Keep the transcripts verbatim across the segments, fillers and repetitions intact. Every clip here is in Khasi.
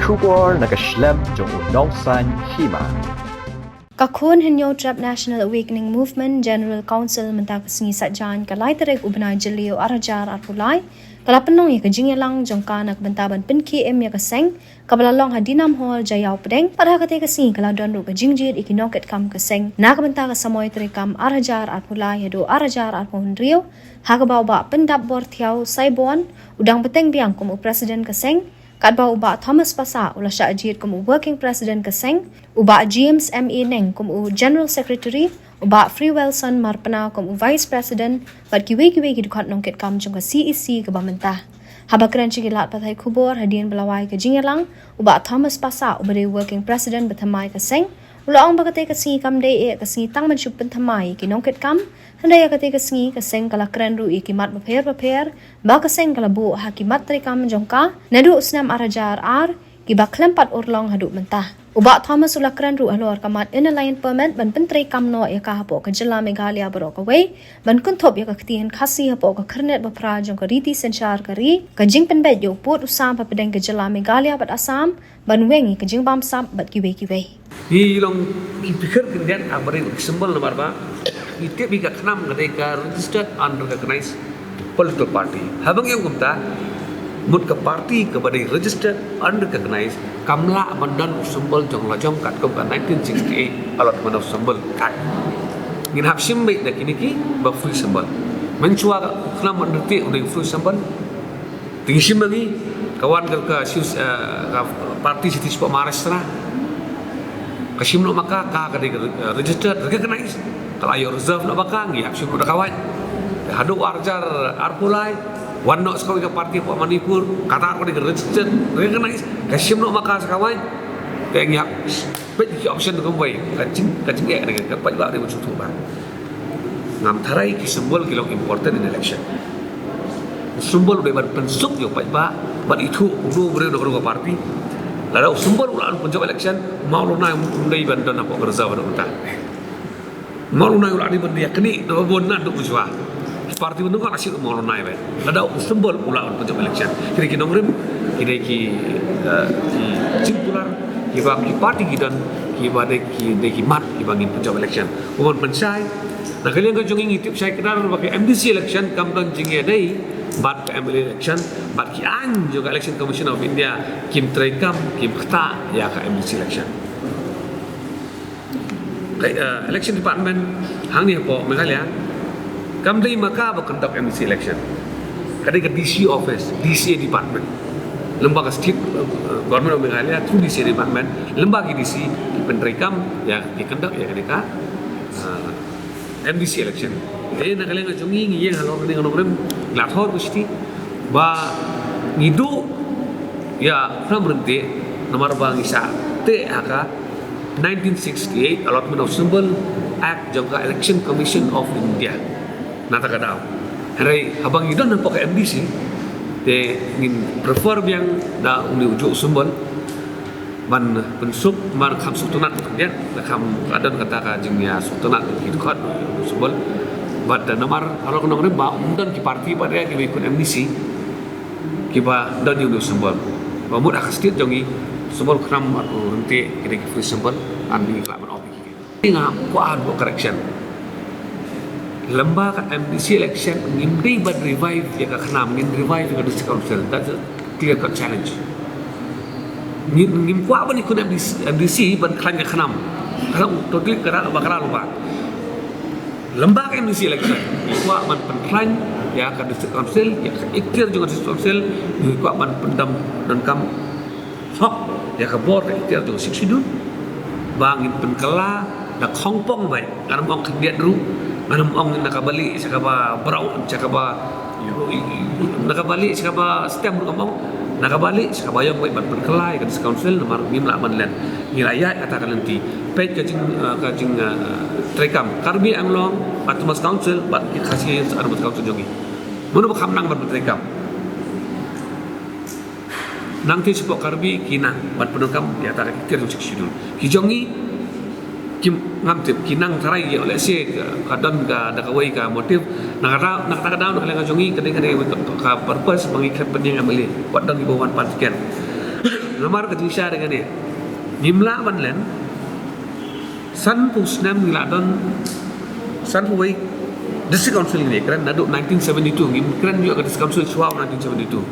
Khubor na ka shlem jong u nongsan hima. Ka khun Hynñiewtrep National Awakening Movement General Council mynta ka sngi Saitjaiñ ka lai tarik u bnai Jylliew ar hajar arphew lai ka la pynlong ïa ka jingïalang jong ka na ka bynta ban pynkhie im ïa ka seng kaba la long ha Dinam Hall, Jaïaw Pdeng. Bad ha katei ka sngi ka la don ruh ka jingjied ïa ki nongkitkam ka seng na ka bynta ka samoi treikam ar hajar arphew lai haduh ar hajar arphew hynriew, ha kaba u Bah Pyndapbor Thiaw Saibon u dang bteng biang kum u president ka seng, katba u Bah Thomas Passah u la shah jied kum u working president ka seng, u Bah James M A Neng kum u general secretary, u Bah Freewelson Marpna kum u vice president, bad kiwei kiwei ki dkhot nongkitkam jong ka C A C kaba mynta. Haba kren sha ki lad pathai khubor hadien ba la wai ka jingïalang, u Bah Thomas Passah uba dei working president ba thymmai ka seng u la ong ba katei ka sngi kam dei eh ka sngi tang ban shu pynthymmai ïa ki nongkitkam, hynrei ïa katei ka sngi ka seng ka la kren ruh ïa ki mat bapher bapher ba ka seng ka la buh ha ki mat treikam jong ka naduh u snem ar hajar ar, kiba khlem pat urlong haduh mynta. U Bah Thomas u la kren ruh halor ka mat Inner Line Permit ban pyntreikam noh ïa ka hapoh ka jylla Meghalaya baroh kawei, ban kynthup ïa ka ktien Khasi hapoh ka khyrnit baphra jong ka riti synshar ka ri, ka jingpynbeit ïa u pud u sam hapdeng ka jylla Meghalaya bad Assam, ban weng ïa ka jingbamsap bad kiwei kiwei. Ngi long ki pyrkhat khyndiat ha ba dei ki symbol namar ba ngi tip ïa ka KHNAM ka dei ka registered unrecognized political party. Haba ngi ong kumta, mut ka party kaba dei registered unrecognized kam lah ban don u symbol jong la jong katkum ka nineteen sixty-eight Allotment of Symbol Act. Ngin hap shim beit da kine kiba free symbol. Mynshuwa ka KHNAM ban reti u dei free symbol. Te ngi shim ma ngi, ka wan ka, ka, eh, ka party shisha shapoh Maharashtra. Ka shim noh ma ka, ka, ka dei, eh, registered, recognized. Ka la ïoh reserve noh ma ka, ngi hap shim noh da ka wait. Te haduh ar hajar arphew lai, wan noh sa kawei ka party hapoh Manipur, kata ka dei registered, recognized. Ka shim noh ma ka sa kawei. Te ngi hap peit ki option kumwei, ka jing, ka jingeh ka dei ka paidbah dei ban sngewthuh ba ngam tharai ki symbol ki long important in election. U symbol u dei ban pynsuk ïa u paidbah, ban ithuh uno u briew na kano ka party. Lada u symbol u la pynjop election, ma u Lornai um dei ban don hapoh ka reserve haduh mynta. Ma u Lornai u la dei ban ïa kane, naba bun na duk mynshwa. Party ban duk ka la shim ma u Lornai ba lada u symbol u la pynjop election. Ki dei ki nongrim, ki dei ki, eh, ki jingkular, kiba ki party ki don, kiba dei ki, dei ki mat kiba ngin pynjop election. Kumban pynshai, na ka liang ka jong ngi ngi tip shai kdar ba ka M D C election kam don jingïadei bad ka M L A election, bad ki aiñ jong ka Election Commission of India kim treikam, kim ktah ïa ka M D C election. Ka, eh, election department hangne hapoh Meghalaya kam dei ma ka ba conduct M D C election. Ka dei ka D C office, D C A department. Lem bad ka state, eh, government of Meghalaya through D C A department, lem bad ki D C ki pyntreikam ïa, ki conduct ïa kane ka, eh, M D C election. Te na ka liang ka jong ngi ngi ïeng halor kane ka nongrim, la thor ka siti ba ngi duh ïa u KHNAM ryntih namar ba ngi shah teh ha ka nineteen sixty-eight Allotment of Symbol Act jong ka Election Commission of India. Na kata ka daw, hynrei haba ngi don hapoh ka M D C, te ngin prefer biang da une ujuh u symbol ban pynsuk, ban kham sngewtynnat khyndiat, la kham ka don kata ka jingïasngewtynnat ki dkhot u symbol. Bad namar halor ka nongrim ba ym don ki party ba dei kiba ïakhun M D C kiba don ïa une u symbol. Ba mut ha ka state jong ngi symbol KHNAM bad u ryntih ki dei ki free symbol, ngi lah ban opt ïa ki. Nga kwah buh correction. Lem bad ka M D C election ngim dei ban revive ïa ka KHNAM, ngin revive ïa ka District Council. That's a clear cut challenge. Ngim, ngim kwah ban ïakhun M D C, M D C ban khlaiñ ka KHNAM. Ka KHNAM totally ka rat ba ka rat ba. Lem bad ka M D C election ngi kwah ban pynkhlaiñ ïa ka District Council, ïa ka ikhtiar jong ka District Council, ngi kwah ban pyndam donkam hok ïa ka bor ka ikhtiar jong ka Sixth Schedule ba ngin pynkylla da ka hongpong beit. Ngan ym ong khyndiat ruh, ngan ym ong na kaba lieh sha kaba briew, sha kaba, na kaba lieh sha kaba stem ruh ngam ong, na kaba lieh sha kaba ïong beit ban pynkylla ïa ka District Council namar ngim lah ban leh. Ngi la ïaid kata ka lynti. Peit ka jing, eh, ka jing, eh, treikam Karbi Anglong Autonomous Council bad ki Khasi Hills Autonomous Council jong ngi. Mano ba kham nang ban pyntreikam? Nangta shapoh Karbi ki nang ban pyndonkam ïa kata ka ikhtiar jong Sixth Schedule. Ki jong ngi kim, ngam tip, ki nang tharai ïa, let's say ka, ka don ka, da kawei ka motive. Na kata, na kata ka daw na ka liang ka jong ngi ka dei, ka dei ka, ka purpose ba ngi khlem pynïeng M L A. Wat don kiba wan pan tiket. Namar ka jingshisha dei kane, ngim lah ban len. Sanphew snem ngi la don, sanphew wei District Council ngi kren naduh nineteen seventy-two, ngim kren ïa ka District Council shuwa nineteen seventy-two.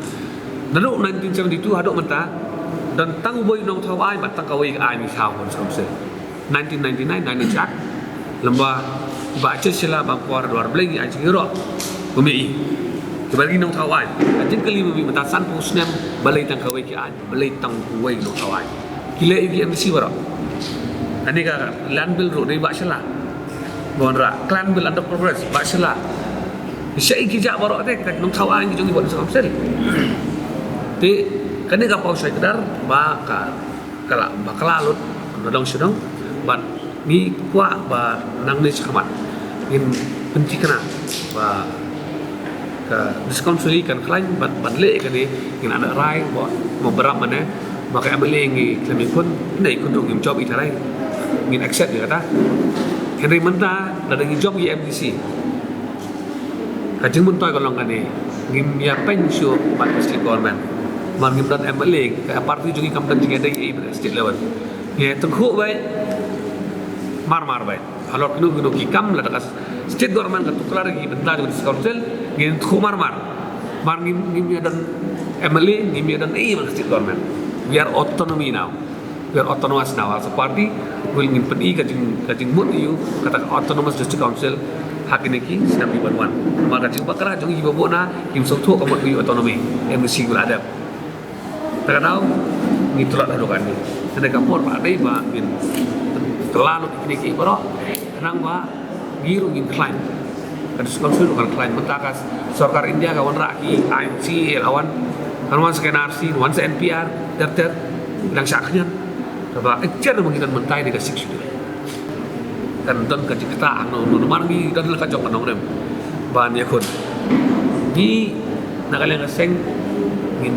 Naduh nineteen seventy-two haduh mynta, don tang uwei u nongthaw aiñ bad tang kawei ka aiñ ngi thaw ha District Council. Nineteen ninety-nine, Nine Inch Act, lem ba Bah Chen Shylla, Bah Kwar Dwar Blei, ngi ai jingïaroh ba mih i kiba ki nongthaw aiñ. Ka jingkylli ba mih mynta, sanphew snem balei tang kawei ki aiñ, balei tang uwei u nongthaw aiñ? Ki leh ïa ki M D C baroh. Kane ka Land Bill ruh dei Bah Shylla ba wanrah, Clan Bill under progress Bah Shylla. Sha i ki jaka baroh te ka nongthaw aiñ ki jong ngi bad District Council. Te kane ka paw shai kdar ba ka ka la bakla lut na dong sha dong. Bad ngi kwah ba nangne shakhmat ngin pynthikna ba ka District Council kan khlaiñ bad ban leh kane. Ngin anak rai ba mo barap mane ba ka M L A ngi khlem ïakhun, ne ïakhun ruh ngim jop i tharai, ngin accept ïa kata. Hynrei mynta lada ngi jop ïa M D C, ka jingmyntoi ka long kane, ngim ïa pynshoi bad ka state government. Namar ngim don M L A, ka party jong ngi kam don jingïadei ei bad state level. Ngi tyngkhuh beit, mar mar beit halor kino kino ki kam. Lada ka state government ka tuklar ïa ki bynta jong ka District Council, ngi tyngkhuh mar mar. Namar ngim, ngim ïa don M L A, ngim ïa don ei bad ka state government. We are autonomy now. We are autonomous now as a party. Ngin, ngin pyni ka jing, ka jingmut ïa u kata ka Autonomous District Council ha kine ki snem kiban wan. Namar ka jingbakla jong ngi ba bun na kim sngewthuh ka mut ïa u autonomy, M D C ki la dep. Ta ka daw ngi tlot haduh kane. Kane ka por ba dei ba ngin kylla lut kine ki baroh. Khnang ba ngi ruh ngin khlaiñ. Ka District Council ruh kan khlaiñ. Mynta ka sorkar India ka wanrah ki aiñ C A A la wan. Kan wan sa ka N R C, wan sa N P R, ter ter. Dang shah khñiot. Kaba ïa ka jingmyntoi mynta ïa ka Sixth Schedule kan don ka jingktah hangno hangno, namar ngi don la ka jong ka nongrim ban ïakhun. Ngi na ka liang ka seng ngin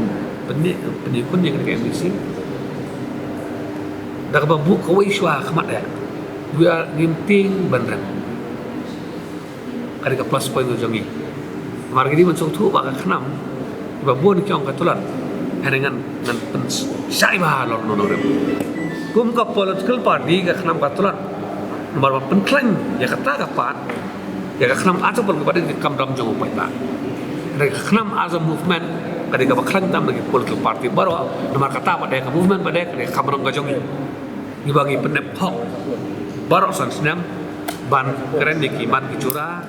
pynïakhun ïa ka M D C da kaba buh kawei shuwa ha khmat ïa. Ngi ngim tieng ban rem. Ka dei ka plus point ka jong ngi. Namar ngi dei ban sngewthuh ba ka khnam ba bun ki ong ka tlot. Hynrei ngan, ngan pynshai bha halor nongrim. Kum ka political party ka khnam ka tlot. Namar ba pynkhlaiñ ïa kata ka part, ïa ka khnam article kaba dei ka kamram jong u paidbah. Hynrei ka khnam as a movement ka dei kaba khlaiñ tam na ki political party baroh. Namar kata ba dei ka movement ba dei ka dei ka kamram ka jong ngi. Ngi ba ngi pyndep hok baroh san snem ban kren ïa ki mat ki jura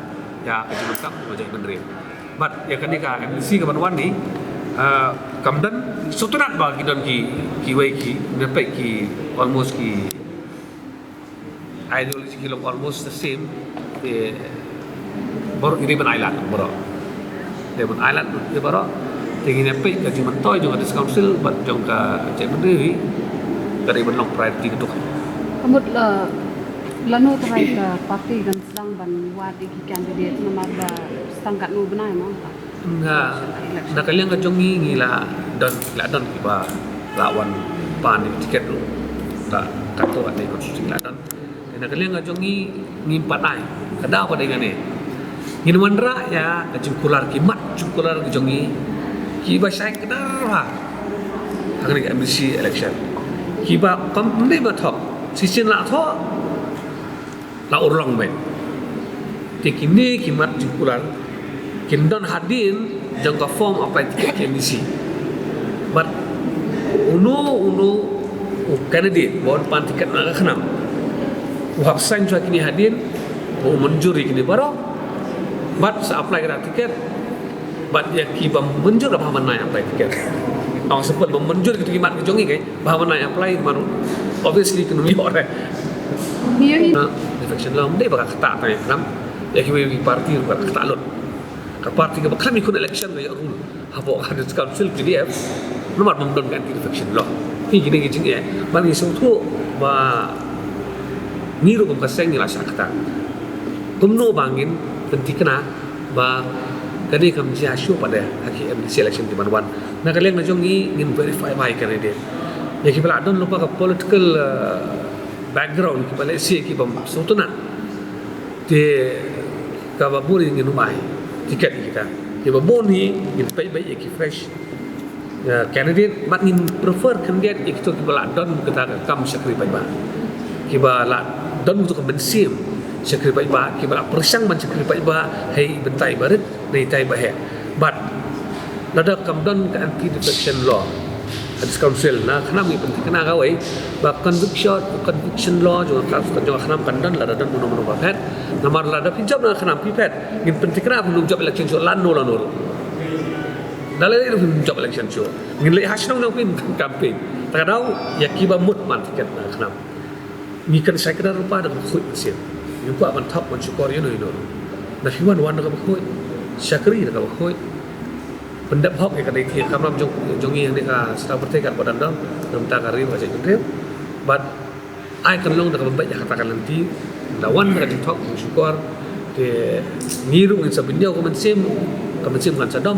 ïa ka jingdonkam ka jaitbynriew. Bad ïa kane ka M D C kaban wan hi, eh, kam don sngewtynnat ba ki don ki, kiwei ki, ne peit ki almost ki ideology ki long almost the same. Te baroh ngi dei ban ailad baroh. Dei ban ailad te baroh. Te ngin ïa peit ka jingmyntoi jong ka District Council bad jong ka jaitbynriew hi ka dei ban long priority katto. Ka mut la, lano trai ka party kan sdang ban wad ïa ki candidate namar ba sdang katno bnai mo? Nga, na ka liang ka jong ngi ngi la don, la don kiba la wan pan ïa ki tiket ruh. Ka, katto katne constituency ngi la don. Na ka liang ka jong ngi ngim pat ai. Ka daw pat dei kane. Ngin wanrah ïa ka jingkular, ki mat jingkular ka jong ngi kiba shai kdar bha ha kane ka M D C election. Kiba kam dei ba thok, shisien la thok, la urlong beit. Te kine ki mat jingkular kin don hadien jong ka form apply ticket ka M D C. Bad uno uno u candidate ba un pan ticket na ka khnam u hap sign shuwa kine hadien ba u mynjur ïa kine baroh. Bad sa apply ka ticket. Bad ïa kiba mynjur ka bha ban apply ticket. Ong simple ba mynjur ki mat ki jong ngi, ba bha ban apply, mar obviously kin ym ïoh re. Ïa, ïa. Defection law ym dei ba ka ktah tang ïa ka khnam. Ïa kiwei ki party ruh ka ktah lut. Ka party kaba khlem ïakhun election ka ïoh rule hapoh ka District Council P D F. Namar ba ym don ka anti defection law. Hi kine ki jingeh ba ngi sngewthuh ba ngi ruh kum ka seng ngi la shah ktah. Kumno ba ngin pynthikna ba ka dei kam jia shuh pat de ha ki M D C election kiban wan. Na ka liang na jong ngi ngin verify bha ïa ka candidate. Ïa kiba la don lypa ka political, eh, background, kiba lehse kiba sngewtynnat. Te kaba bun hi ngin ym ai ticket ïa kita. Kiba bun hi ngin peit beit ïa ki fresh uh, candidate, bad ngin prefer candidate ïa kito kiba la don kata ka kam shakri paidbah, kiba la don kito ka mynsiem shakri paidbah, kiba la pyrshang ban shakri paidbah ha i bynta i barit ne i tai ba heh. Bad lada kam don ka anti defection law ha District Council, na khnang ngi pynthikna kawei ba conviction, conviction law jong ka, jong ka khnang kan don lada don mano mano ba phet. Namar lada phi jop na khnang phi phet, ngin pynthikna phi nym jop election shuh lano lano ruh. Da lei lei phi nym jop election shuh, ngin leit ha shnong jong phi campaign. Ta ka daw ïa kiba mut man tiket na khnang. Ngi kynshai kdar lypa da kaba khuid mynsiem. Ngi kwah ban thok ban shukor ïano ïano. Na phi wan wan da kaba khuid, shakri da kaba khuid. Pyndep hok ïa ka dei ki kamram jong jong ngi ne ka sdang pyrthei kat ba dang dang. Namta ka ri ba jait bynriew. Bad ai kan long da kaba beit ïa kata ka lynti. Da wan da ka jingthok jingshukor. Te ngi ruh ngin sa bynñiaw ka mynsiem, ka mynsiem kan sa dom.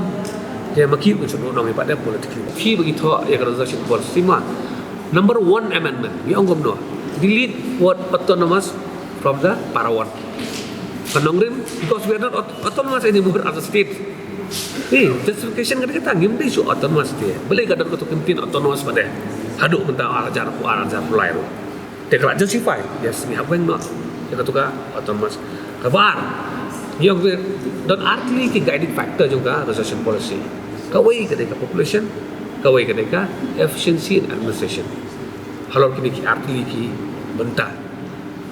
Te ma ki ruh ngin sa nong ïa pat de politically. Phi ba ngi thoh ïa ka reservation policy ma. Number one amendment, ngi ong kumno? Delete word autonomous from the para one. Ka nongrim, because we are not aut- autonomous anymore as a state. Eh, justification ka dei kata, ngim dei shuh autonomous te. Balei ka don kato ka ktien autonomous pat de? Haduh mynta ar hajar, ar hajar pule ruh. Te ka la justify, yes, ngi hap weng noh ïa kato ka autonomous. Kaba ar, ngi ong ba don ar tylli ki guiding factor jong ka reservation policy. Kawei ka dei ka population, kawei ka dei ka efficiency in administration. Halor kine ki ar tylli ki bynta.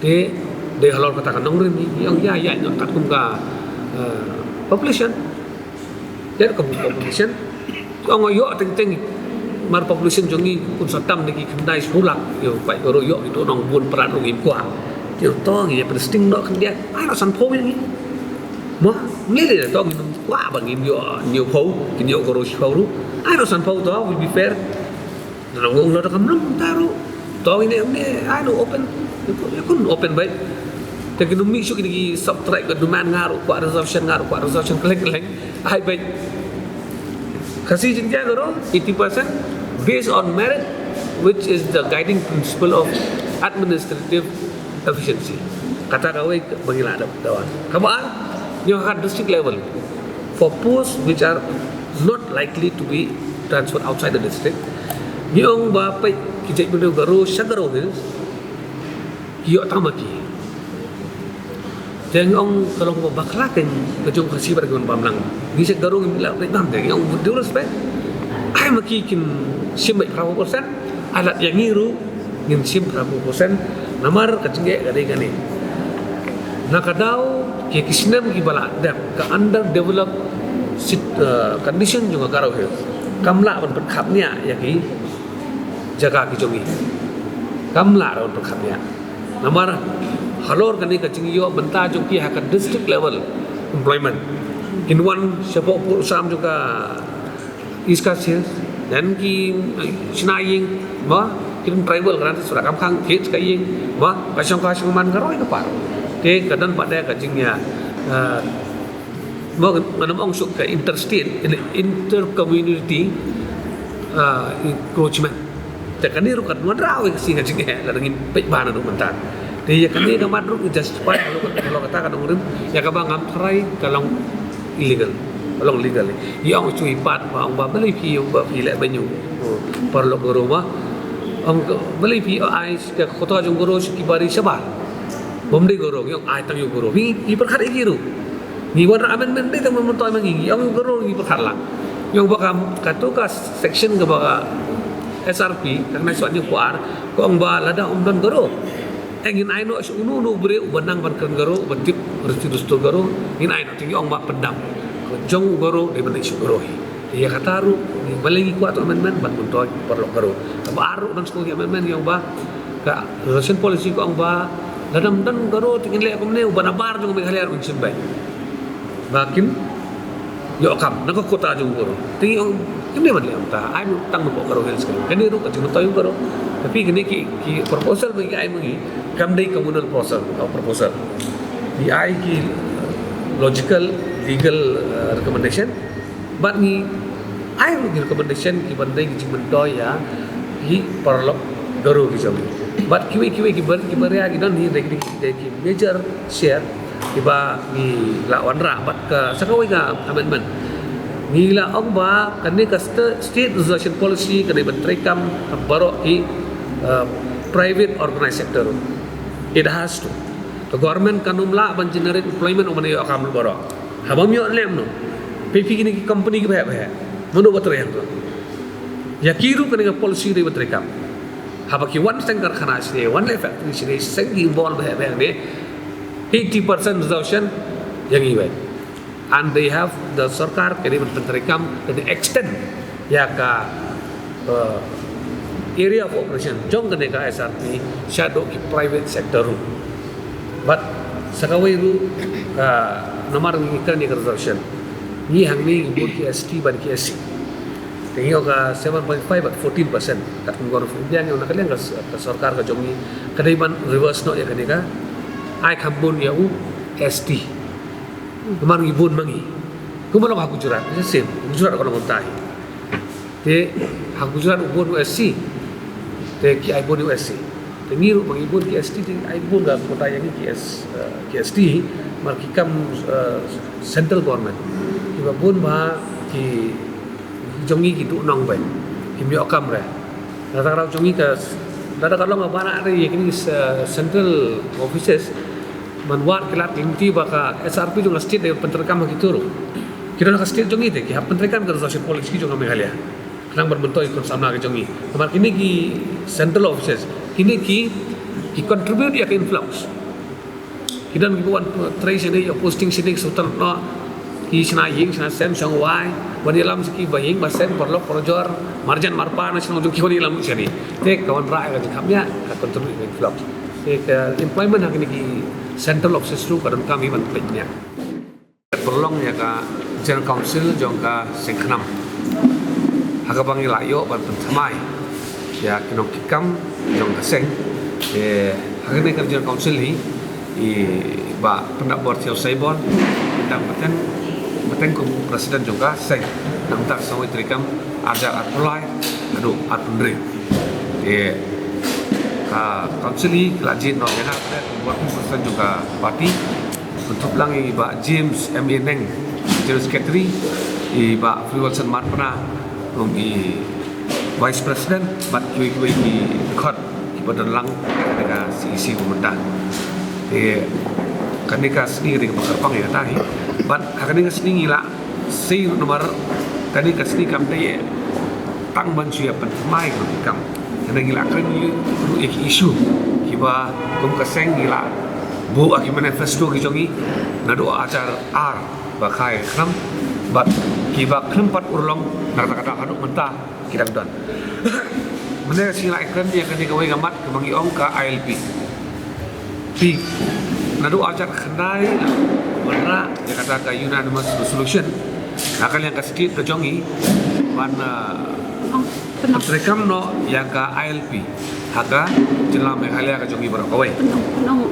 Te dei halor kata ka nongrim ngi ong ïa ïa noh katkum ka, eh, population. Ïa ka population. Ong ïoh teng teng mar population jong ngi kum sa tam da ki khyndai shiphew lak. Ïoh pat ka ruh ïoh ito nong bun prat ruh ngim kwah. Te to ngi ïa pynsting noh khyndiat. Ai noh sanphew ïa ngi. Mo, ngi lei to ngim kwah ba ngin ïoh hynñiewphew, ngin ïoh ka ruh shiphew ruh. Ai noh sanphew to will be fair. Nang ong lo da kam long ta ruh. To ine ine ai no open. Ïa kun open bai. Te kin umi shu ki sub track ka demand nga ruh kwah reservation nga ruh kwah reservation keleng keleng. Ai bai. Khasi Jaintia ka ruh eighty percent based on merit, which is the guiding principle of administrative efficiency. Kata kawei ba ngi la dawa. Kaba ar, ngi ha district level for posts which are not likely to be transferred outside the district. Ngi ong ba peit ki jait bynriew Garo sha Garo Hills ki ïoh tang ma ki. Te ngi ong ka long ba bakla ka jong Khasi bad ka jong Bamlang. Ngi sha Garo ngi la peit bam te ngi ong with due respect. Ai ma ki kin shim beit phraphew percent. Ai lad ïa ngi ruh ngin shim phraphew percent. Namar ka jingeh ka dei kane. Na ka daw ki ki snem kiba la dep ka underdeveloped sit, eh, condition jong ka Garo Hills. Kam lah ban pynkhapngiah ïa ki jaka ki jong ngi. Kam lah ban pynkhapngiah. Namar halor kane ka jingïoh bynta jong ki ha ka district level employment. Kin wan shapoh pud u sam jong ka East Khasi Hills, then ki, eh, shna ïing, ba, ki tribal ka ran sura kam khang, ki ka ïing, ba, ka shong ka shong man ka roi ka par. Te ka don pat de ka jingïa, eh, ba, ngan ym ong suk ka interstate, in- intercommunity, eh, encroachment. Te kane ruh ka wanrah ïa ka sngi ka jingeh, lada ngin peit bha naduh mynta. Te ïa kane ka mat ruh ka justify halor kata ka nongrim, ïa kaba ngam tharai ka long illegal. Ka long legal. Ïa ong shu i pat ba ong ba balei phi ong ba phi leh beiñ ïa u paralok Garo ba. Ong balei phi ai ka kota jong Garo sha ki bari shabar. Bym dei Garo, ïa ong ai tang ïa u Garo. Phi, phi pyrkhat ïa ki ruh. Ngi wanrah amendment dei tang myntoi ma ngi, ngi ong ïa u Garo ngi pyrkhat lah. Ïa ong ba kam, kato ka section kaba ka S R P, ka khyndai spah hynñiew phew ar, ka ong ba lada ym don Garo. Eh, ngin ai noh sha uno uno u briew uba nang ban kren Garo, uba tip riti dustur Garo, ngin ai noh, te ngi ong ba pyndam. Ka jong u Garo dei ban leit sha u Garo hi. Te ïa kata ruh, ngi balei ngi kwah to amendment, ban myntoi paralok Garo. Kaba ar ruh dang sngewthuh amendment ngi ong ba ka reservation policy ka ong ba lada ym don Garo te ngin leh kumne, uba nabar jong Meghalaya ruh ngin shim beit. Ba kin ïoh kam na ka kota jong u Garo. Te ngi ong kim dei ban leh kumta, ai tang napoh Garo Hills kane. Kane ruh ka jingmyntoi u Garo. Tapi kane ki, ki proposal ba ngi ai ma ngi kam dei communal proposal, ka proposal. Ngi ai ki logical, legal, eh, recommendation. Bad ngi ai ruh ki recommendation kiban dei ki jingmyntoi ïa ki paralok Garo ki jong ngi. Bad kiwei kiwei ki bar, ki baria ki don hi dei ki, dei ki major share kiba ngi la wanrah bad ka sa kawei ka amendment. Ngi la ong ba kane ka sta-, state reservation policy ka dei ban treikam ha baroh ki, uh, private organized sector. It has to. The government kan ym lah ban generate employment ïa ban ïoh kam baroh. Haba ym ïoh lem no. Phi phi kine ki company ki bheh bheh. Mano ba trei hangto. Ïa ki ruh kane ka policy dei ban treikam. Haba ki wan seng karkhana shisha, wan leh factory shisha, seng ki bor bheh bheh ne. Eighty percent reservation ïa ngi wei. And they have, the sorkar ka dei ban pyntreikam, ka dei extend ïa ka, uh, area of operation jong kane ka S R P shaduh ki private sector ruh. But sa kawei ruh, uh, namar ngi kren ïa ka reservation, ngi hangne ngi bun ki S T bad ki S C. Te ngi ïoh ka seven point five bad fourteen percent. Katkum Government of India ngi ïoh na ka liang ka s-, ka sorkar ka jong ngi ka dei ban reverse noh ïa kane ka ai kham bun ïa u S T. Namar ngi bun ma ngi. Kumba long ha Gujarat, the same. Gujarat ka long kumta hi. Te ha Gujarat u bun u S C. Te ki ai bun u S C. Te ngi ruh ma ngi bun ki S T, te ai bun ka quota ïa ngi ki S, eh, ki S T hi. Namar ki kam, eh, central government. Kiba bun ba ki jong ngi ki duh nong bad kim ïoh kam re. Lada ka rau jong ngi ka, lada ka long ba na re ïa kine ki, eh, central offices, man wad ki lad ki lynti ba ka S R P jong ka state dei pyntreikam ha kito ruh. Ki don ha ka state jong ngi te ki hap pyntreikam ka reservation policy jong ka Meghalaya. Khnang ban myntoi khun samla ki jong ngi. Namar kine ki central offices, kine ki, ki contribute ïa ka influx. Ki don kiba wan trei shane, ïa posting shane, ki shu tang noh. Ki shna ïing, shna sem, shong wai. Wan ïalam sha ki bahaïing, bahasem, paralok, parajor, marjan, marpa, na shnong jong ki wan ïalam shane. Te ka wanrah ïa ka jingkhapngiah, ka contribute ïa ka influx. Te ka employment ha kine ki central offices ruh ka donkam hi ban pynïaid. Pynlong ïa ka General Council jong ka seng KHNAM. Ha kaba ngi la ïoh ban pynthymmai ïa ki nongkitkam jong ka seng. Te ha kane ka General Council hi, i Bah Pyndapbor Thiaw Saibor, dang bteng, bteng kum president jong ka seng. Nangta ka seng wei treikam arhajar arphew lai haduh arphew hynriew. Te ka council hi ka la jied noh ïa nga, ka working president jong ka party. Kynthup lang i Bah James M A Neng, General Secretary, i Bah Freewilson Marpna, kum i Vice President, bad kiwei kiwei ki dkhot kiba don lang ha ka C E C kumta. Te kane ka sngi ka dei kaba kyrpang ïa kata hi. Bad ha kane ka sngi ngi la sei ruh namar kane ka sngi kam dei tang ban shu ïa pynthymmai ka rukom kam. Kane ngi la kren ruh ïa ki issue kiba kum ka seng ngi la buh ha ki manifesto ki jong ngi naduh arhajar ar ba khai khnam bad kiba khlem pat urlong na kata kata haduh mynta ki dang don. Mynne ka sngi la kren ïa kane kawei ka mat kaba ngi ong ka I L P. Phi, naduh arhajar khyndai la wanrah ïa kata ka unanimous resolution na ka liang ka state ka jong ngi ban, uh, treikam noh ïa ka I L P ha ka jylla Meghalaya ka jong ngi baroh kawei.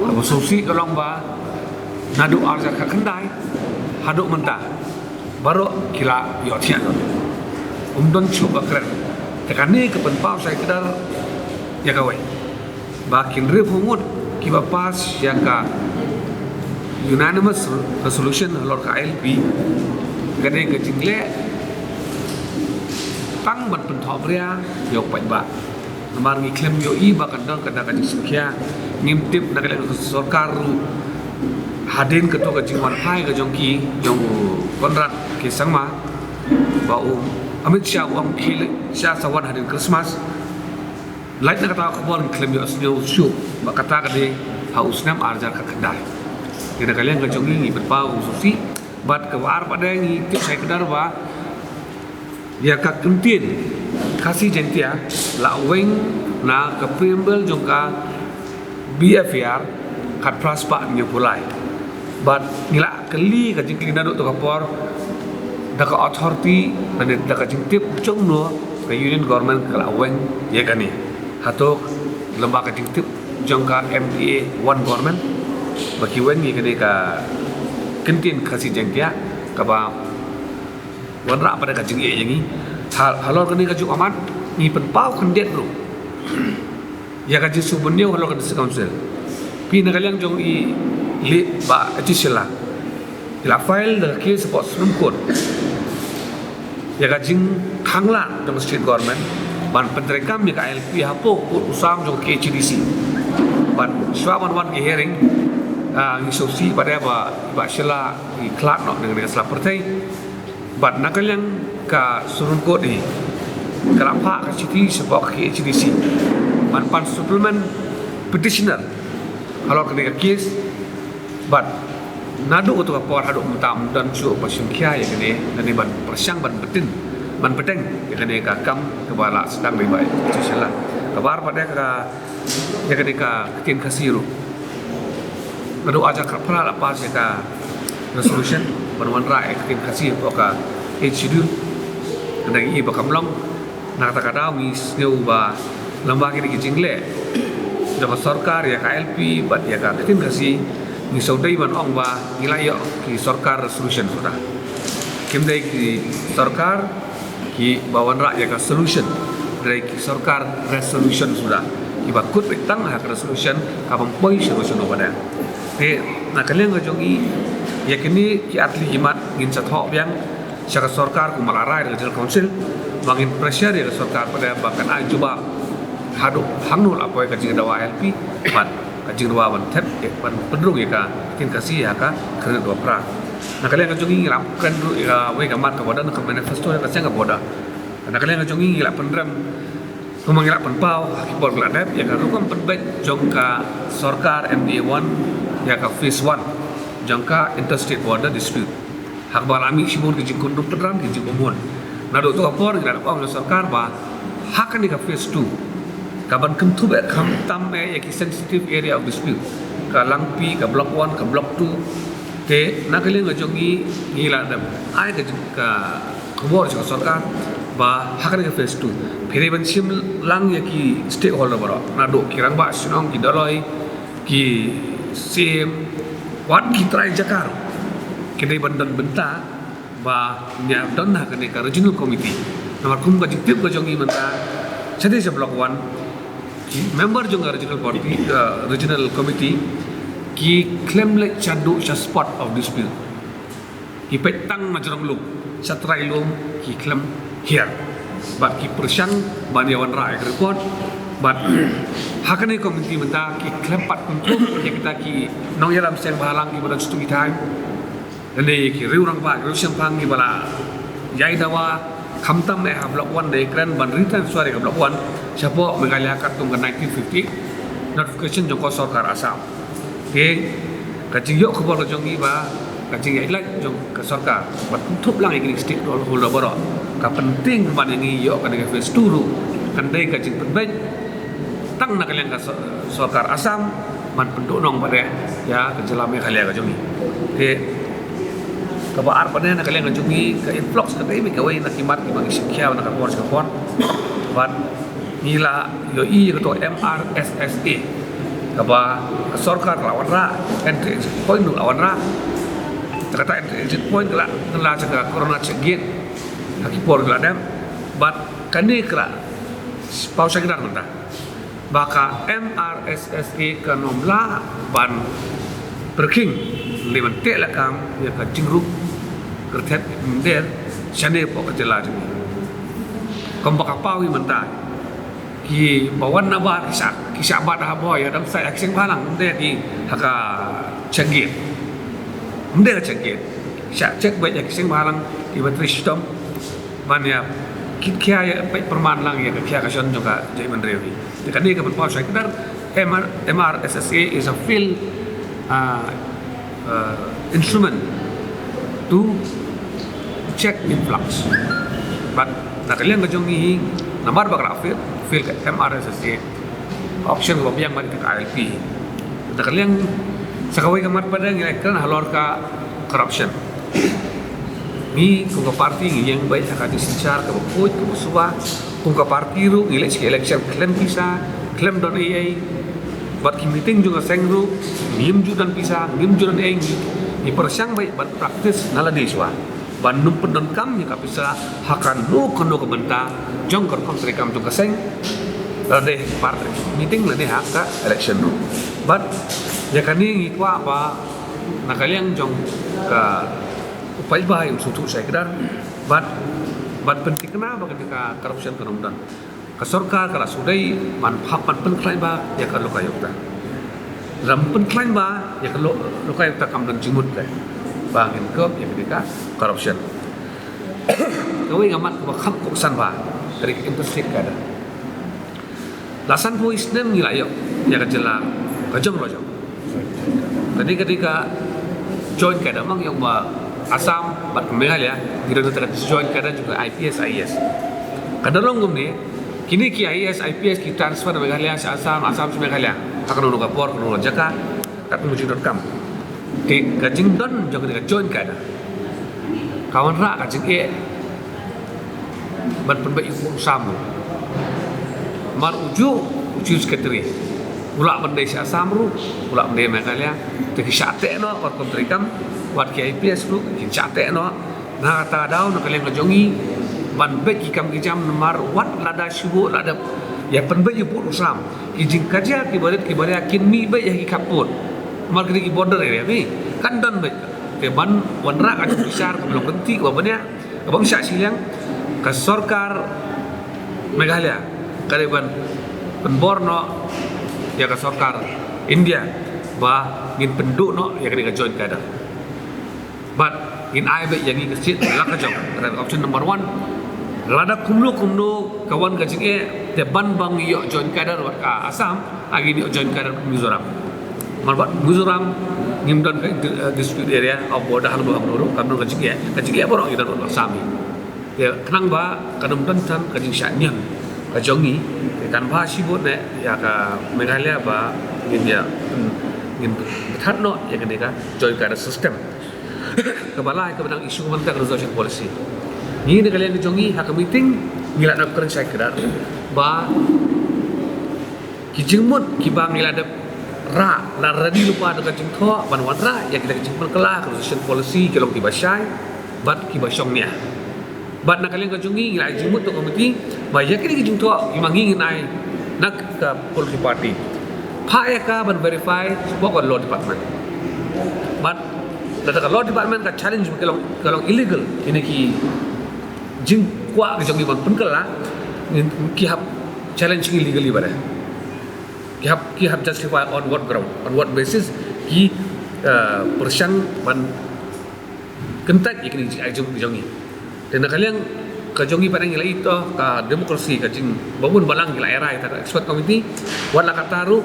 Kaba sngewsih ka long ba naduh arhajar khyndai haduh mynta baroh ki la ïohthiah noh. Um don shuh ba kren. Te kane ka pynpaw shai kdar ïa kawei ba ki hynriewphew ngut kiba pass ïa ka unanimous resolution halor ka I L P. Kane ka jingleh tang ban pynthohbria ïa u paidbah. Namar ngi khlem ïohi ba kan don kata ka jingsngewkhia. Ngim tip na ka liang ka sorkar ruh hadien kato ka jingwanphai ka jong ki, jong u Conrad K Sangma, ba u Amit Shah u ong khie leit sha sa wan hadien Christmas. Lait na kata ka khubor ngi khlem ïohsngew shuh ba kata ka dei ha u snem arhajar khyndai. Te na ka liang ka jong ngi ngi pynpaw u sngewsih bad kaba ar pat de ngi tip shai kdar ba ïa ka kyntien Khasi Jaintia la weng na ka preamble jong ka B F A R khatphra spah hynñiewphew lai. Bad ngi la kylli ka jingkylli naduh kato ka por da ka authority lane da ka jingtip jong no ka Union Government ka la weng ïa kane. Hato lyngba ka jingtip jong ka M D A one Government ba ki weng ïa kane ka kyntien Khasi Jaintia kaba wanrah pat da ka jingeh ïa ngi. Ha, halor kane ka juk amat ngi pynpaw khyndiat ruh ïa ka jingsngewbynñiew halor ka District Council. Phi, na ka liang jong i late Bah H C Shylla, i la file da ka case hapoh Supreme Court. ïa ka jingkhang lad jong ka state government ban pyntreikam ïa ka I L P hapoh u sam jong ka K H A D C. Bad shuwa ban wan ki hearing, ah, ngi sngewsih pat ba, ba shala i khlad noh na ka sla pyrthei. Bad na ka liang ka Supreme Court hi ka la phah ka shithi shapoh ka K H A D C ban pan supplement petitioner halor kane ka case. Bad naduh kato ka por haduh mynta ym don shuh ba shim khia ïa kane, kane ban pyrshang ban bteng, ban bteng ïa kane ka kam kaba la sdang dei ba shisha la. Kaba ar pat ka, ïa kane ka ktien Khasi ruh. Naduh ar hajar khatphra la pass ïa ka resolution ban wanrah ïa ka ktien Khasi hapoh ka Eighth Schedule. Kane ngi i ba kam long. Na kata ka daw ngi sngew ba lem bad kine ki jingleh jong ka sorkar ïa ka I L P bad ïa ka ktien Khasi, ngi sngewdei ban ong ba ngi la ïoh ki sorkar resolution suda. Kim dei ki sorkar kiba wanrah ïa ka solution, dei ki sorkar resolution suda, kiba kut beit tang ha ka resolution, ka bym poi sha resolution ba dang. Te na ka liang ka jong ngi, ïa kine ki artylli ki mat ngin sa thoh biang sha ka sorkar kum ba la rai da ka General Council, ba ngin pressure ïa ka sorkar pat ba kan ai jubab haduh hangno la poi ka jingdawa I L P bad ka jingdawa ban thep, eh, ban pynrung ïa ka ktien Khasi ha ka khyrnit ba phra. Na ka liang ka jong ngi, ngi la kren ruh ïa kawei ka mat kaba don ha ka manifesto jong ka seng ka border. Na ka liang ka jong ngi, ngi la pynrem, kumba ngi la pynpaw ha ki por ba la dep, ïa ka rukom pynbeit jong ka sorkar M D A one ïa ka phase one jong ka interstate border dispute. Ha kaba la mih shibun ki jingkynduh pynran, ki jingpynmon. Naduh kato ka por ngi la ong ïa ka sorkar ba ha kane ka phase two, ka ban kynthup eh khamtam eh ïa ki sensitive area of dispute, ka Langpih, ka Block one, ka Block two. Te na ka liang ka jong ngi, ngi la dep ai ka jing, ka khubor sha ka sorkar ba ha kane ka phase two, phi dei ban shim lang ïa ki stakeholder baroh, naduh ki rangbah shnong, ki dolloi, ki siem, wat ki trai jaka ruh, ki dei ban don bynta ba ngi ïa don ha kane ka regional committee. Namar kum ka jingtip ka jong ngi mynta, shadei sha Block one, ki member jong ka regional party, uh, regional committee, ki khlem leit shaduh sha spot of dispute. Ki peit tang na jrong lum, sha trai lum ki khlem hiar. Bad ki pyrshang ban ïa wanrah ïa ka report. Bad ha kane ka committee mynta ki khlem pat pynkup ïa kita ki nongïalam seng bhalang kiba don sha tu ki thaiñ. Lane ïa ki riew rangbah, ki riew shemphang kiba la ïai dawa, khamtam eh ha Block one, da kren ban retransfer ïa ka Block one shapoh Meghalaya katkum ka nineteen fifty notification jong ka sorkar Assam. Te ka jingïoh khubor ka jong ngi ba ka jingïaid lait jong ka sorkar ban kynthup lang ïa kine ki stakeholder baroh, ka pyntieng kumba ngi ïoh kane ka phase two ruh kan dei ka jingpynbeit tang na ka liang ka sor-, sorkar Assam ban pynduhnong bad ïa ka jylla Meghalaya ka jong ngi. Te kaba ar pat na ka liang ka jong ngi, ka influx ka dei beit kawei na ki mat kiba ngi shim khia na ka por sha ka por. Bad ngi la ïohi ïa kato M R S S A kaba ka sorkar ka la wanrah, entry exit point ruh la wanrah. Te kata entry exit point ka la, ka la sha ka Corona check gate ha ki por ki la dep. Bad kane ka la paw shai kdar mynta ba ka M R S S A kan ym lah ban pyrkhing lane ban teh lakam ïa ka jingruh kyrteng mynder shane hapoh ka jylla jong ngi. Kumba ka paw hi mynta, kiba wan nabar ki shah, ki shah bat ha Bhoi, ha Damsait, ha ki seng bhalang, ym dei ki ha ka check gate. Ym dei ka check gate. Shah check beit ha ki seng bhalang kiba trei shitom. Ban ïa kit khia, ïa peit pyrman lang ïa ka khia ka shon jong ka jaitbynriew hi. Te kane ka ban paw shai kdar, M R, M R S S A is a field, uh, uh, instrument to check influx. Bad na ka liang ka jong ngi hi, namar ba ka la fail, fail ka M R S S A, option kaba biang bad ka I L P. Na ka liang sa kawei ka mat pat ngi la kren halor ka corruption. Ngi kum ka party ngi ïeng beit ha ka jingsynshar kaba khuid kaba suba. Kum ka party ruh ngi leit sha ki election khlem pisa, khlem don ei ei. Bad ki meeting jong ka seng ruh ngim ju don pisa, ngim ju don ei, ngi, ngi pyrshang beit ban practice na lade shuwa ban ym pyndonkam ïa ka pisa ha kano kano ka bynta jong ka rukom treikam jong ka seng. Lade ha ka party meeting lane ha ka election ruh. Bad ïa kane ngi kwah ba na ka liang jong ka u paidbah un sngewthuh shai kdar bad Ban pynthikna ba kane ka corruption kan ym don. Ka sorkar ka la shu dei ban hap ban pynkhlaiñ bha ïa ka lokayukta. Lada ym pynkhlaiñ bha ïa ka lo-, lokayukta kam don jingmut leh ba ngin cope ïa kane ka corruption. Kawei ka mat kaba kham kongsan bha ka dei ka interstate cadre. La sanphew snem ngi la ïoh ïa ka jylla ka jong la jong. Kane ka dei ka joint cadre, ma nga ong ba Assam bad Meghalaya ngi don kata ka joint cadre jong ka I P S I A S. Ka don long kumne, kine ki I A S I P S ki transfer na Meghalaya sha Assam, Assam sha Meghalaya, ha kano kano ka por, kano kano ka jaka, katkum ka jingdonkam. Te ka jingdon jong kane ka joint cadre ka wanrah ka jingeh ban pynbeit ïa u pud u sam. Namar ujuh u Chief Secretary u lah ban dei sha Assam ruh, u lah ban dei Meghalaya. Te ki shah teh noh ka rukom treikam, wat ki I P S ruh kin shah teh noh. Na kata ka daw na ka liang ka jong ngi ban beit ki kam ki jam, namar wat lada shu buh, lada ïa pynbeit ïa u pud u sam, ki jingkajia kiba rit kiba ria kin mih beit ïa ki khappud. Namar kine ki border area, phi, kan don beit. Te ban wanrah ka jingbishar kaba long kynti kaba bniah, kaba ym shah shiliang, ka sorkar Meghalaya ka dei ban pynbor noh ïa ka sorkar India ba ngin pynduh noh ïa kane ka joint cadre. Bad ngin ai beit ïa ngi ka seat la ka jong. Kata ka option number one. Lada kumno kumno ka wan ka jingeh, te ban ba ngi ïoh joint cadre bad ka Assam, ngin ïoh joint cadre bad Mizoram. Namar bad Mizoram ngim don ka inter-, eh, dispute area of border hangno hangno ruh, kam don ka jingeh. Ka jingeh baroh ngi don bad Assam hi. Te khnang ba kan ym don than ka jingshah ñion ka jong ngi, te kan bha shibun eh ïa ka Meghalaya ba ngin ïa, ngin bthah noh ïa kane ka joint cadre system. Kaba lai kaba dang issue kaba mynta ka reservation policy. Ngi na ka liang ka jong ngi ha ka meeting ngi la dep kren shai kdar ba ki jingmut kiba ngi la dep rah, la ready lypa da ka jingthoh ban wanrah ïa kita ki jingpynkylla ka reservation policy ki long kiba shai bad kiba shongnia. Bad na ka liang ka jong ngi ngi la ai jingmut da ka komiti ba ïa kine ki jingthoh kiba ngi ngin ai na ka political party, phah ïa ka ban verify sha ka law department. Bad lada ka law department ka challenge ba ka long, ka long illegal, kine ki jingkwah ka jong ngi ban pynkylla, ki hap challenge ngi legally ba dei. Ki hap, ki hap justify on what ground, on what basis ki, uh, pyrshang ban kyntait ïa kine ki jingeh jong ngi. Te na ka liang ka jong ngi pat ngi la ïoh ka democracy, ka jingbaun balang, ngi la rai ïa ka expert committee. Wat la katta ruh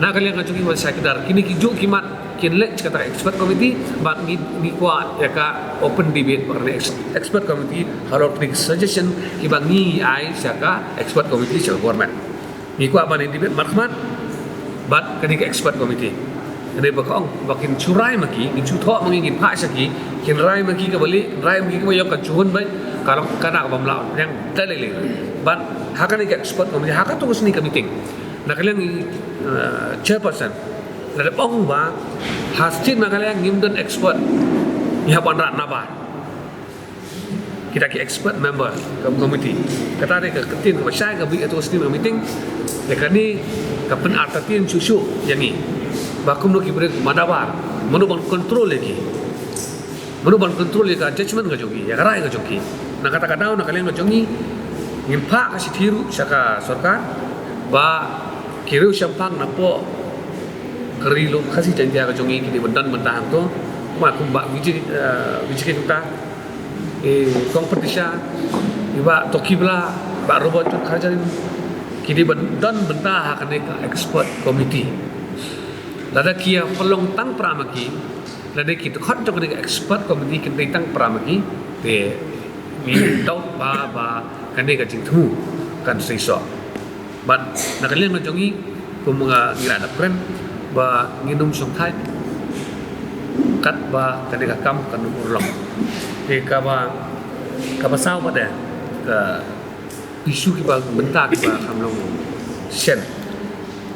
na ka liang ka jong ngi wat shai kdar, kine ki juh ki mat kin leit sha kata ka expert committee, bad ngi, ngi kwah ïa ka open debate bad ka ex-, expert committee halor kine ki suggestion kiba ngi ai sha ka expert committee, sha ka government. Ngi kwah ban debate markhmat bad kane ka expert committee. Kane ba ka ong ba kin shu rai ma ki, kin shu thoh ma ngi, ngin phah sha ki, kin rai ma ki kaba lieh, kin rai ma ki kaba ïong, kan shu hun beit, ka long kane kaba ym lah ban pdiang da lei lei. Bad ha kane ka expert committee, ha kato ka sngi ka meeting, na ka liang i, eh, chairperson la dep ong ba ha state Meghalaya ngim don expert, ngi hap wanrah nabar kita ki expert member ka committee. Kata dei ka ktien kaba shai kaba ïoh ha kato ka sngi ka meeting. Te kane ka pynartatien shuh shuh ïa ngi ba kumno ki briew ki manabar, mano ban control ïa ki, mano ban control ïa ka judgment ka jong ki, ïa ka rai ka jong ki. Na kata ka daw na ka liang ka jong ngi ngin phah ka shithi ruh sha ka sorkar ba ki riew shemphang napoh ka Ri Lum Khasi Jaiñtia ka jong ngi ki dei ban don bynta hangto. Kumba, kumba VJ, eh, VJK kumta, i Kong Patricia, i Bah Toki Blah, Bah Robert Jur Kharjahrin, ki dei ban don bynta ha kane ka expert committee. Lada ki ïa pynlong tang para ma ki, lada ki dkhot jong kane ka expert committee kin dei tang para ma ki, te ngi doubt ba, ba kane ka jingthmu kan seisoh. Bad na ka liang ka jong ngi, kum nga ngi la dep kren ba ngin ym shongthait katba kane ka kam kan ym urlong. Te kaba, kaba saw pat de ka issue kiba mynta kiba kham long shen.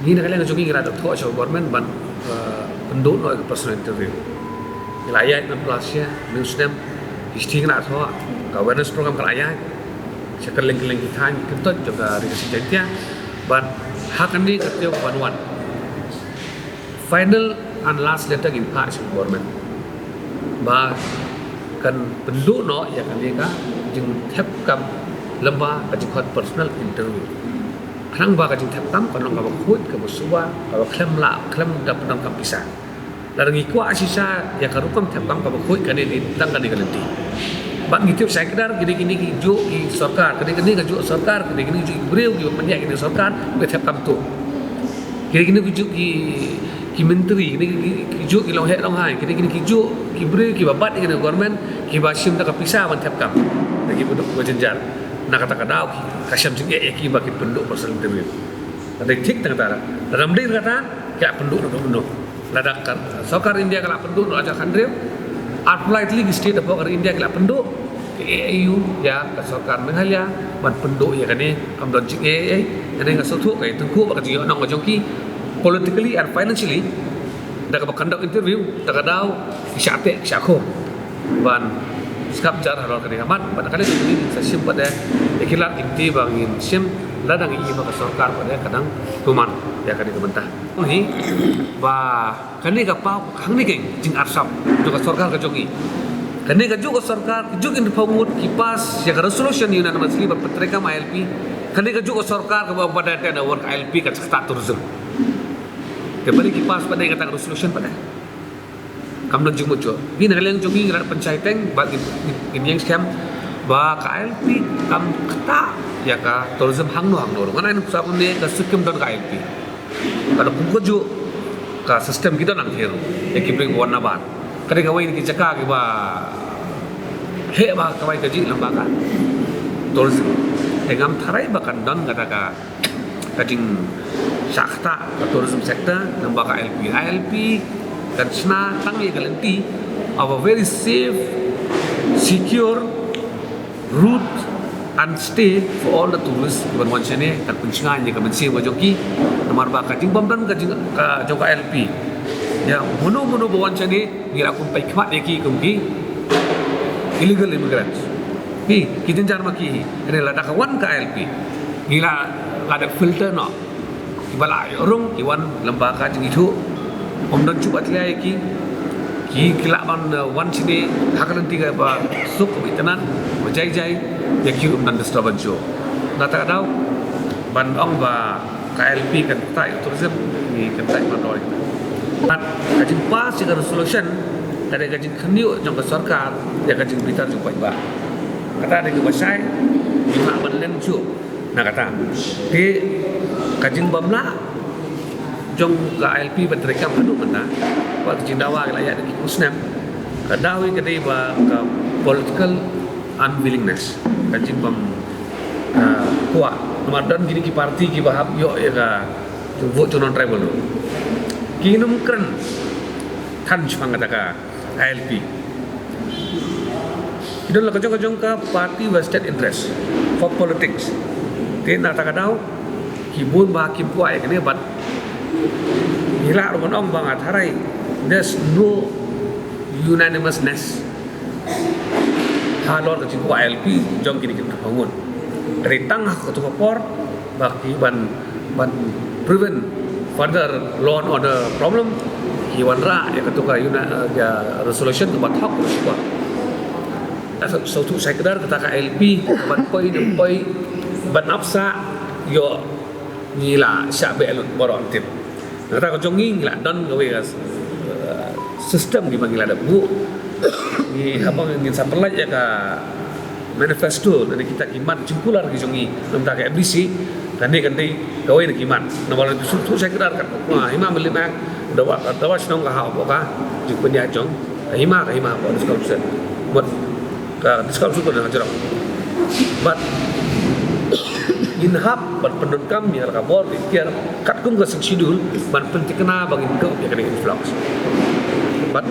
Ngi na ka liang ka jong ngi ngi la dep thoh sha government ban, eh, pynduh noh ka personal interview. Ngi la ïaid na plas sha, mynstep, history ngi la thoh, ka awareness program ka la ïaid sha kylleng kylleng ki thaiñ, ki kyntoit jong ka Ri Khasi Jaiñtia. Bad ha kane ka taïew ban wan, final and last letter ngin phah sha government ba kan pynduh noh ïa kane ka Jingthep kam lyngba ka jingkhot personal interview. Khnang ba ka jingthep kam kan long kaba khuid, kaba suba, kaba khlem lah, khlem da pyndonkam pisa. Lada ngi kwah shisha ïa ka rukom thep kam kaba khuid, kane dei tang kane ka lynti. Bad ngi tip shai kdar, kine kine ki juh ki sorkar, kine kine ka juh sorkar, kine kine ki juh ki briew kiba pynïaid kine sorkar, ba thep kam tuh. Kine kine ki juh ki, ki myntri, kine kine ki juh ki longheh longhai, kine kine ki juh ki briew kiba bat ïa kane ka government, kiba shim da ka pisa ban thep kam. Da ki baduk ba jynjar. Na kata ka daw ki, ka shem jingeh ïa ki ba ki pynduh personal interview. Ka dei thik tang kata. Lada ym dei kata, ki la pynduh da ka mynno. Lada ka sorkar India ka la pynduh, lada ka kynriah, ar politely ki state hapoh ka ri India ki la pynduh, ka A I U ïa ka sorkar Meghalaya ban pynduh ïa kane, kam don jingeh ei ei. Kane nga sngewthuh ka ïathuhkhooh bad ka jingïohnong ka jong ki, politically and financially, da kaba conduct interview, da ka daw ki shah teh ki shah khum ban skap jar halor kane ka mat. Bad kane ka jingim sa shim pat ïa ki lad ki kti ba ngin shim lada ngi ïohi ba ka sorkar pat ka dang pynman ïa kane ka bynta. Hi ba kane ka paw hangne ka jingarsap jong ka sorkar ka jong ngi. Kane ka juh ka sorkar, ka juh ki hynriewphew ngut ki pass ïa ka resolution unanimously ban pyntreikam I L P. Kane ka juh ka sorkar kaba ong pat te na wan ka I L P ka jaka tourism. Te balei ki pass pat ïa kata ka resolution pat? Kam don jingmut shuh. Ngi na ka liang jong ngi ngi la pynshai teng ba ngin, ngin, ngin ïeng skhem ba ka I L P kam ktah ïa ka tourism hangno hangno ruh. Ngan ai nuksa kumne, ka Sikkim don ka I L P. Ka don kum ka juh ka system ki don nangtei ruh ïa ki briew ba wan nabar. Ka dei kawei na ki jaka kiba heh ba kawei ka jingïalam ba ka tourism. Te ngam tharai ba kan don kata ka ka jingshah ktah ka tourism sector lyngba ka I L P. I L P kan shna tang ïa ka lynti of a very safe, secure route and stay for all the tourists kiban wan shane, kan pynshngaiñ ïa ka mynsiem ka jong ki. Namar ba ka jingbym don ka jing, ka jong ka I L P, ïa mano mano ba wan shane ngi la kum peit khmat ïa ki kum ki illegal immigrants. Hi, ki jynjar ma ki hi. Hynrei lada ka wan ka I L P, ngi la, la dep filter noh. Kiba la ïoh rung ki wan lyngba ka jingithuh. Ym don shuh ba tlia ïa ki. Ki, ki lah ban, eh, wan shane ha ka lynti kaba suk, kaba itynnad, kaba jai jai. Ïa ki ruh ym don disturbance shuh. Na kata ka daw ban ong ba ka I L P kan ktah ïa ka tourism, ngi kyntait ban roi. Bad ka jingpass ïa ka resolution ka dei ka jingkhynñiuh jong ka sorkar ïa ka jingbitar jong paidbah. Kata dei kaba shai, ngim lah ban len shuh na kata. Te ka jingbym lah jong ka I L P ban treikam haduh mynta, bad ka jingdawa ka la ïaid da ki khyrsnem, ka daw hi ka dei ba ka political unwillingness, ka jingbym, ah, kwah. Namar don kine ki party kiba hap ïoh ïa ka vote jong non-tribal ruh. Kim kren than shaphang kata ka I L P. Ki don la ka jong ka jong ka party vested interest for politics. Te na kata ka daw ki bun ba kim kwah ïa kane, bad ngi lah ruh ban ong ba nga tharai there's no unanimousness halor ka jingkwah I L P jong kine ki hynriewphew ngut. Ka dei tang ha kato ka por ba ki ban, ban prevent further law and order problem, ki wanrah ïa kato ka uni-, ïa resolution kaba thok ruh shuwa. Sngewthuh shai kdar kata ka I L P ban poi ne poi ban ap sah, ïoh ngi la shah beh lut baroh, tip. Kata ka jong ngi, ngi la don kawei ka, eh, system kiba ngi la dep buh. Ngi haba ngin sa pynlait ïa ka manifesto, lane kita ki mat jingkular ki jong ngi na bynta ka M D C, kane kan dei kawei na ki mat. Namar lada sngewthuh shai kdar, kat, ah, hima mynta, dawa, dawa shnong ka hap ka jingpynïaid jong ka hima, ka hima ka District Council. Bad ka District Council ka don hajrong. Bad ngin hap ban pyndonkam ïa la ka bor ka iktiar katkum ka Sixth Schedule ban pynthikna ba ngin cope ïa kane ka influx. Bad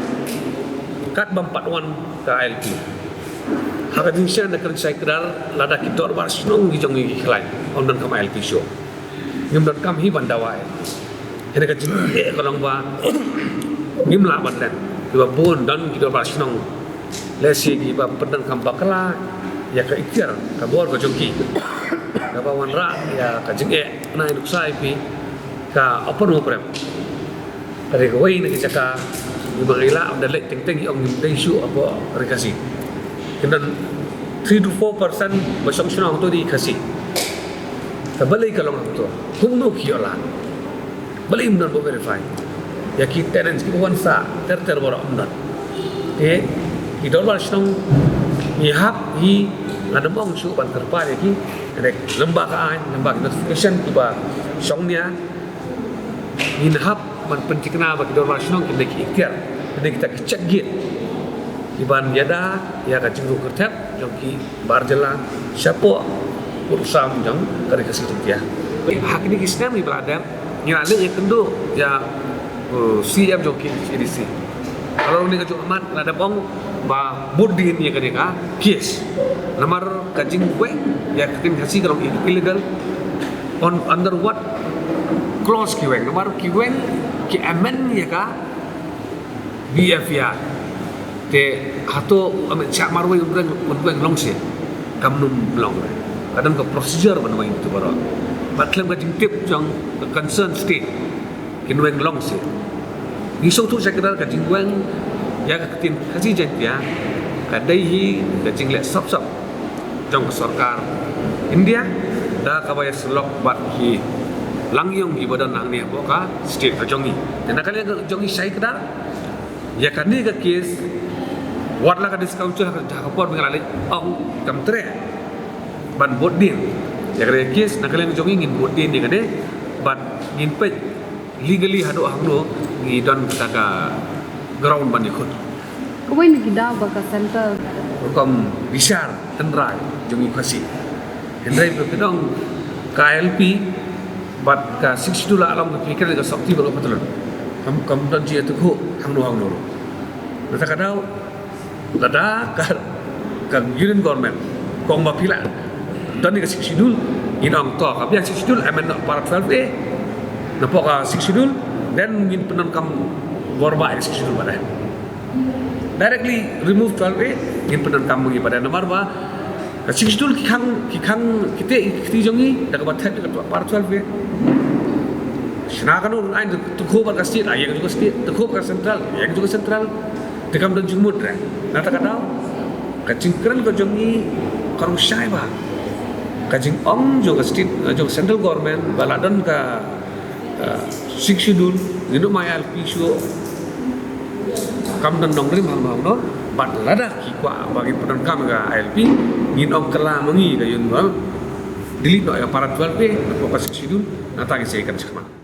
kat bym pat wan ka I L P, ha ka jingsneng da kren shai kdar, lada ki dorbar shnong ki jong ngi ki khlaiñ, ym donkam I L P shuh. Ngim donkam hi ban dawa. Hynrei ka jingeh ka long ba ngim lah ban len. Kiba bun don ki dorbar shnong, lehse kiba pyndonkam bakla ïa ka iktiar ka bor ka jong ki, kaba wanrah ïa ka jingeh. Nga ai nuksa ïa phi, ka Upper Umprem ka dei kawei na ki jaka kiba ngi lah ban da leit teng teng, ki ong ngim dei shuh hapoh Ri Khasi. Ki don Three to four percent ba shong shnong hangto dei Khasi. Te balei ka long hangto? Kumno ki ïoh lad? Balei ym don ba verify? Ïa ki tenants kiba wan sah ter ter baroh ym don. Te ki dorbar shnong ngi hap hi, nga dang ong shu ban kyrpad ïa ki. Lem bad ka aiñ, lem bad ki notification kiba shong nia, ngin hap ban pynthikna ba ki dorbar shnong kin dei ki iktiar, kin dei kita ki check gate kiban ïada ïa ka jingrung kyrthep jong ki bar jylla shapoh pud u sam jong ka Ri Khasi Jaiñtia. Ha kine ki snem kiba la dep ngi la leit ïakynduh ïa, uh, C M jong ki A D C. Halor kane ka jingmut la dep ong ba bud din ïa kane ka case. Namar ka jingweng ïa ka ktien Khasi ka long illegal. On, under what clause ki weng? Namar ki weng ki amend ïa ka B F I R. Te hato u Amit Shah marwei un weng, un weng long seh? Kam nym long re. Ka don ka procedure ban weng ïa kito baroh. Bad khlem ka jingtip jong ka concerned state kin weng long seh. Ngi sngewthuh sha kdar ka jingweng ïa ka ktien Khasi Jaiñtia ka dei hi ka jingleh sop sop jong ka sorkar India da kaba ïasyllok bad ki langïong kiba don hangne hapoh ka state ka jong ngi. Te na ka liang ka jong ngi sha kdar ïa kane ka case, wat la ka District Council ha ka, ha ka por ba ngi la leit ong kam treh ban bud din ïa kane ka case. Na ka liang jong ngi ngin bud din ïa kane bad ngin peit legally haduh hangno ngi don kata ka ground ban ïakhun. Kawei na ki daw ba ka center, rukom bishar tynrai jong ngi Khasi. Hynrei ba ka dang ka I L P bad ka Sixth Schedule la long ka pyrkhat ka sopti bad ka patlun. Kam, kam don jingïathuh hangno hangno ruh. Kata ka daw lada ka, ka Union Government ka ong ba phi la don ïa ka Sixth Schedule, ngin ong to ka biang Sixth Schedule, amend noh para twelve A. Napoh ka Sixth Schedule, then ngin pyndonkam bor ba ïa ka Sixth Schedule pat. Directly remove twelve A, ngin pyndonkam ma ngi pat namar ba ka Sixth Schedule ki khang, ki khang kite ki kti jong ngi da kaba thep ïa ka para twelve A. Shna kano ruh, ai, te khuh bad ka state, ai, ïa ka jong ka state, te khuh bad ka central, ïa ka jong ka central. Te kam don jingmut re. Na kata ka daw ka jingkren ka jong ngi ka rung shai ba ka jingong jong ka state, jong ka central government ba la don ka, uh, Sixth Schedule, ngin ym ai I L P shuh, kam don nongrim hangno hangno. Bad lada ki kwah ba ngin pyndonkam ka I L P, ngin ong kylla ma ngi ka Union Government, delete noh ïa para twelve A napoh ka Sixth Schedule, nangta ngin sa ïakren shakhmat.